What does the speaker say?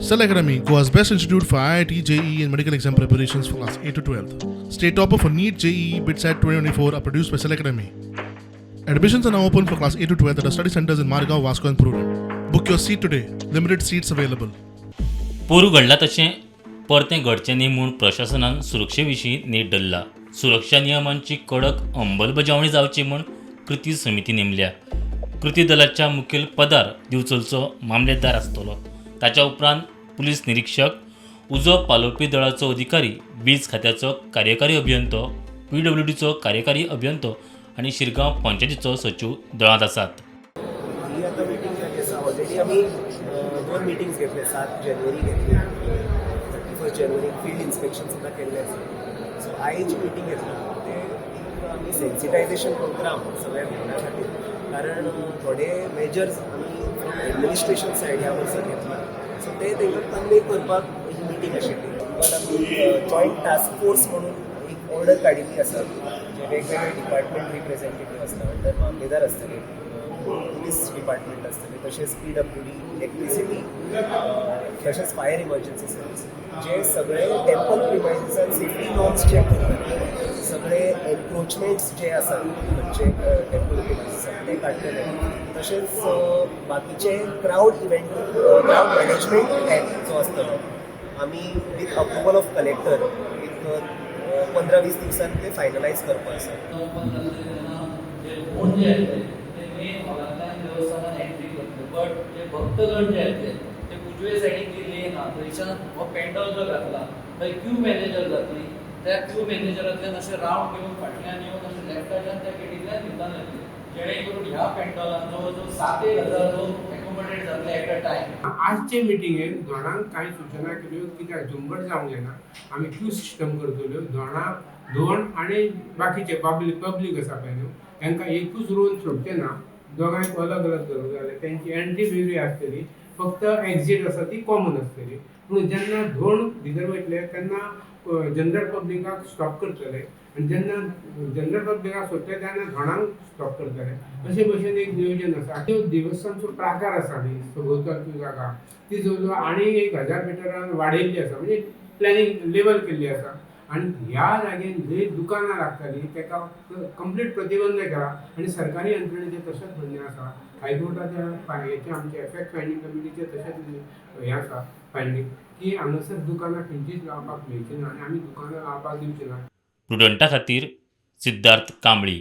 Cell Academy, Goa's best institute for IIT, JEE, and medical exam preparations for class 8 to 12. State topper for NEET, JEE, BITSAT 2024 are produced by Cell Academy. Admissions are now open for class 8 to 12 at our study centers in Margao, Vasco, and Prudent. Book your seat today. Limited seats available. पोरू घडलां तशें परतें घडचें न्ही म्हूण प्रशासनान सुरक्षे विशीं नेट धरला. सुरक्षा नियमांची कडक अंमलबजावणी जावची म्हूण कृती समिती नेमल्या. कृती दलाच्या मुखेल पदार दिवचलचो मामलेदार आसतलो. ताच्या उपरांत पुलीस निरीक्षक, उजो पालोवपी दळाचो अधिकारी, वीज खात्याचो कार्यकारी अभियंतो, पीडब्ल्यूडीचो कार्यकारी अभियंतो आनी शिरगांव पंचायतीचो सचीव दळांत आसात. ही आता मिटींग जाली आसा. ऑलरेडी आमी दोन मिटिंग्स घेतले. 7 जानेवारी घेतली, 31 जानेवारी फिल्ड इन्स्पेक्शन सुद्दां केल्लें आसा. सो आयज जी मिटींग घेतली ते एक आमी सेन्सिटायझेशन प्रोग्राम सगळ्या भोवण्या खातीर, कारण थोडे मेजर्स आमी फ्रॉम एडमिनिस्ट्रेशन सायड ह्या वर्सा घेतला, सो ते तांकां कन्वे करपाक ही मिटींग आशिल्ली. इवन आमी जॉयंट टास्क फोर्स म्हणून एक ऑर्डर काडिल्ली आसा, जे वेगवेगळे डिपार्टमेंट रिप्रेझेंटेटीव आसता, अंडर मामलेदार आसतले, पुलीस डिपार्टमेंट आसतले, तशेंच पीडब्ल्यूडी, इलेक्ट्रिसिटी, तशेंच फायर इमर्जन्सी सर्वीस, जे सगळे टेम्पल प्रिमायसीसान सेफ्टी नॉर्म्स चॅक करतले, सगळे एन्क्रोचमेंट्स जे आसा खंयचे टेम्पल प्रिमायसीसान ते काडटले. तशेंच बाकीचे crowd event, crowd management act जो आसतलो, आमी विथ अप्रुवल ऑफ कलेक्टर एक 15-20 दिवसांत ते फायनलायज करपा आसा. जे कोण जे येतले ते मेन हॉलांतल्यान देवस्थानात एंट्री करतले, बट जे भक्तगण जे येतले ते उजवे सायडीन जी लेन आहा थंयच्यान हो पेंडॉल जो घातला थंय क्यू मॅनेजर जातली. त्या क्यू मॅनेजरांतल्यान अशें रावंड घेवन फाटल्यान येवन अशें लेफ्टाच्यान त्या गेटींतल्यान भितर येतले, जेणे करून ह्या पेंडॉलान जवळ जवळ 7 एक हजार लोक एकोमोडेट जातले एट अ टायम. आजचे मिटिंगेत धोणांक कांय सुचना केल्यो, कित्याक झुंबड जावंक जायना, आमी क्यू सिस्टम करतल्यो. धोणां धोण आनी बाकीचे पब्लीक आसा पळय न्हू, तांकां एकूच रोवन सोडचे ना. दोगांयक अलग अलग धरूंक जाय जाल्यार तेंची एंट्री वेगळी आसतली, फक्त एक्झीट आसा ती कॉमन आसतली. पूण जेन्ना धोण भितर वयतले तेन्ना जनरल पब्लिकाक स्टॉप करतले आनी जेन्ना जनरल पब्लिकाक सोडटले तेन्ना धोणांक स्टॉप करतले, अशे भशेन एक नियोजन आसा. त्यो देवस्थानचो प्राकार आसा न्ही, सभोवतालची जागा ती जवळ जवळ आनी 1000 मिटरान वाडयल्ली आसा, म्हणजे प्लॅनिंग लेवल केल्ली आसा. आनी ह्या जागेन जंय दुकानां लागतालीं ताका कंप्लीट प्रतिबंध केला आनी सरकारी यंत्रणेचें तशेंच म्हणणें आसा, हायकोर्टाच्या हेचें आमचे फॅक्ट फायंडींग कमिटीचें तशेंच हें आसा फायंडींग की हांगासर दुकानां खंयचीच लावपाक मेळची ना आनी आमी दुकानां लावपाक दिवची ना. प्रुडंटा खातीर सिद्धार्थ कांबळी.